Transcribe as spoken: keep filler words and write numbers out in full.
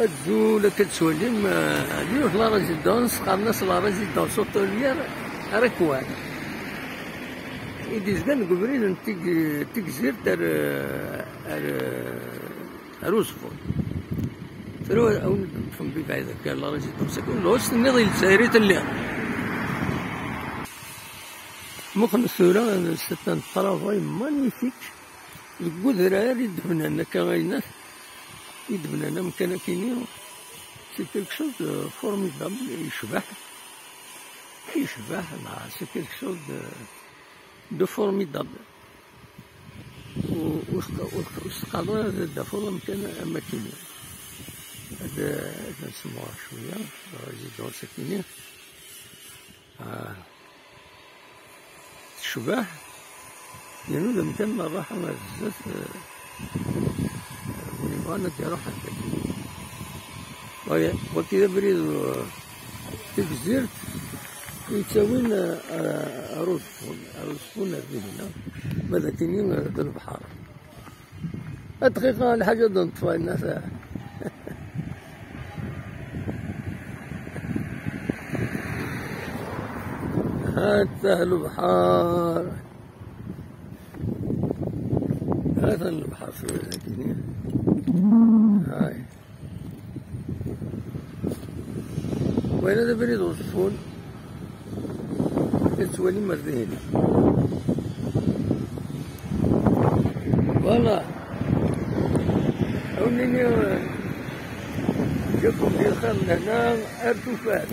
Azul, akka d-tettwalim, eh, yiwet la résidence, qqaren-as la résidence hôtelière Rekwar. I d-izgan deg ubrid n Tig-, Tigzirt ar, ar, ar Uzeffun. Tura awen-d-neṭṭfen bibɛid akka la résidence-agi, ur s-tenniḍ i Lezzayer i telliḍ. Muqlet tura, c'est un travail magnifique. Deg udrar i d-bnan akka, ayennat i d-bnan amkan akini, c'est quelque chose de formidable, yecbeḥ, yecbeḥ, neɣ c'est quelque chose de, de formidable. U, ur s-, ur s-, ur s-teqqareḍ ara ad d-tafeḍ amkan am akini. Ad, ad nsemmeɣ cwiya, résidence akini. Ah. Tecbeḥ, yernu d amkan n rraḥa ar zdat, eh, win yebɣan ad d-iruḥ ar dagi. Wagi, wagi d abrid, eh, Tigzirt, yettawin, eh, ar, ar Uẓeffun, ar Uẓeffun ar dihin, ma d akini, eh, d lebḥer. Dqiqa, lḥaǧa ad neṭṭef ayen ata. Ata lebḥer. Ata lebḥer tura dagi. Hay. Wayla d abrid Uẓeffun. Tettwalim ar dihin. Voilà. Awen-nini, eh, ǧǧakum di lxir n lehna ar tufat.